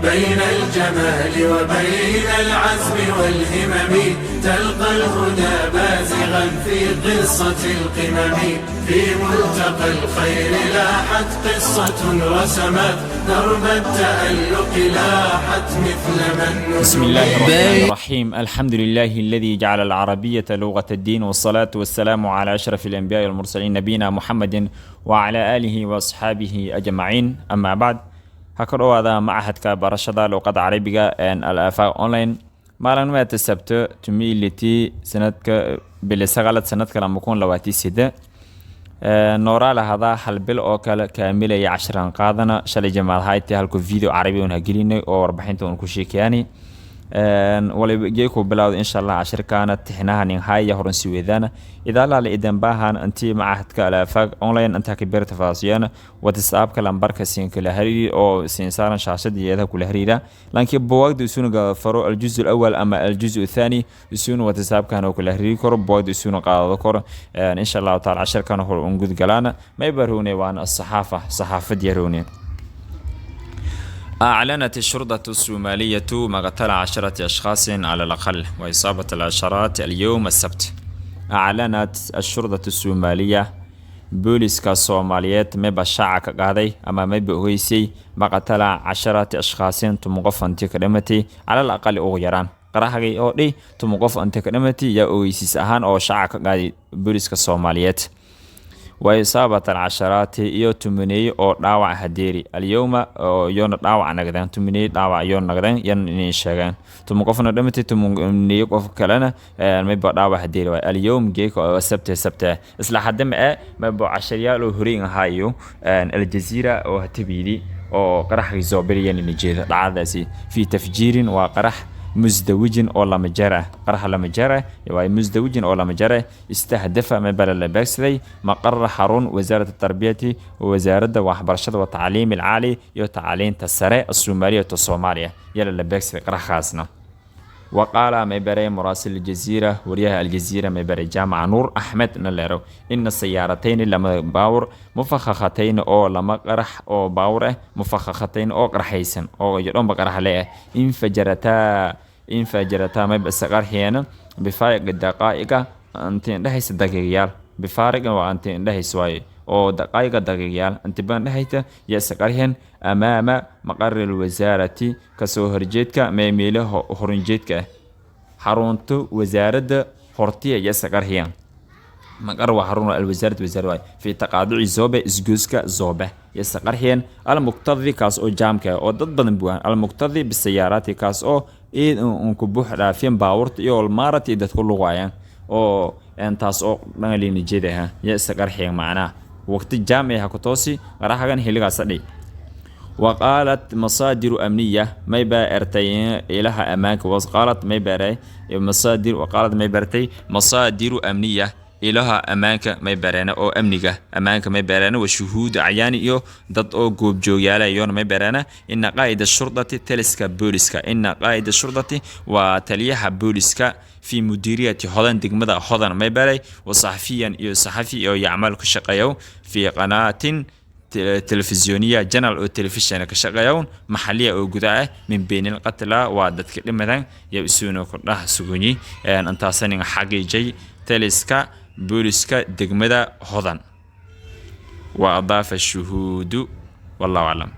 بين الجمال وبين العزم والهمم، تلقى الهدى بازغا في قصة القمم، في ملتقى الخير لاحت قصة رسمت درب التألق، لاحت مثل من بسم الله الرحمن الرحيم. الحمد لله الذي جعل العربية لغة الدين، والصلاة والسلام على أشرف الأنبياء والمرسلين، نبينا محمد وعلى آله وأصحابه أجمعين. أما بعد، ha ka dhowaada machadka barashada luqadda Carabiga Al Aafaaq Online. Maalinmaata sabto, 12 sanadka bili 9 sanadka 2028, nooraa lahadaa hal bil oo kale kaamilaya cashiran qaadana. Shalay jamaad hayte halku video Carabi un hagelinay oo warbixinta un ku sheekeyaani waliba geeku bilowda, insha Allah, cashirkaana tixnaha haya horan si weedaana. Idaalaala idan baahan intii machadka Al Aafaaq Online intaa ka beerta faasiyana, WhatsAppka lambarka siin kala hariiri oo siin saaran shaashada yeedaha kula hariira. Laakiin buwaagda isuna faro الجزء الأول ama الجزء الثاني, isuna WhatsAppkan oo kula hariiri karo, buwaagda isuna qaadado karo, insha Allahu taala. Cashirkan hor un gudgalaana may baroone waana الصحافة, saxaafad yaroone. أعلنت الشرطة الصومالية مقتل 10 أشخاص على الأقل وإصابة العشرات اليوم السبت. أعلنت الشرطة الصومالية, booliska Soomaaliyeed mayba shaaca ka qaaday ama mayba ogeysay, مقتل 10 أشخاص, 10 qof intii ka dhimatay, على الأقل, ugu yaraan. Qaraxgay oo dhi 10 qof intii ka dhimatay yaa ogeysiis ahaan oo shaaca ka qaaday booliska Soomaaliyeed. وإصابة العشرات, iyo tumaneeye oo dhaawac hadeeri, اليوم, oo iyona dhaawac nagdeen, tumaneeye dhaawac iyo nagdeen yan inay sheegeen. 10 qofna dhimatay, tumaneeye qof kalena mayba dhaawac hadeeri waay. اليوم, geeka oo sabte, sabte isla hadama ee mayba casharyaal oo horeyn ahaayo Aljazeera oo hatabiidi oo qaraxgii Zooberiyan ina jeeda dhacdadaasi. في تفجير, waa qarax, مزدوج, oo lama jeer ah, qarax lama jeer ah waa مزدوج oo lama jeer ah, استهدف, mayba la beegsaday, مقر, xarun, وزارة التربية, wasaaradda waxbarashada, والتعليم العالي, iyo tacliinta sare, الصومالية, Soomaaliya yala la beegsaday qaraxaasna. وقال ميبري مراسل الجزيرة, وريها الجزيرة ميبري جامعة نور أحمد نليرو، إن سيارتين, lama baawur, مفخختين, oo lama qarax oo baawur ah, مفخختين, oo qarxaysan oo yadhonba qarax leh, انفجرتا, انفجرتا, mayba isqarxiyeen, بفارق دقائق, intii indhehaysa daqiiqyaal. بفارق waa intii indhehaysa waaye oo دقائق, daqiiqyaal inti badan dhehayta iyo isqarxiyeen, أمام مقر الوزارة, kasoo horjeedka meelaha horjeedka ah xarunta wasaaradda hortiya iyo isqarxiyeen. مقر waa xarun, الوزارة wasaarad waay. في تقاطع Zoobe, isgoyska Zoobe iyo isqarxiyeen, المكتظ, kaas oo jaamka ah oo dad badan buuhan, المكتظ بالسيارات, kaas oo iid un ku buux dhaafiyeen baabuurta iyo olmaarata iyo dadku luqayaan oo taas oo dhangalina jeedaha iyo isqarxiyeen. Macnaha waqti jaam ah ku toosi qaraxagan xilligaas dhi. وقالت مصادر أمنية, ما بارتي إلها أمانك, وقالت ما باري مصادر, وقالت ما بارتي مصادر أمنية, ilaha ammaanka may bareena oo amniga ammaanka may bareena, وشهود عيان, iyo dad oo goobjoogyaala iyona may bareena, إن قائد الشرطة, taliska booliska, إن قائد الشرطة, waa taliyaha booliska, في مديرية Hodan, degmada Hodan, may baray, وصحفيا, iyo saxafi oo يعمل, ka shaqeeyo, في قناة تلفزيونية, channel oo telefishin ka shaqeeyo, محلية, oo guda ah, من بين القتلى, waa dadka dhimadan iyo isuuna ku dhax sugunyi. Intaasanin xaqiijay taliska booliska degmada Hodan. وأضاف الشهود. والله أعلم.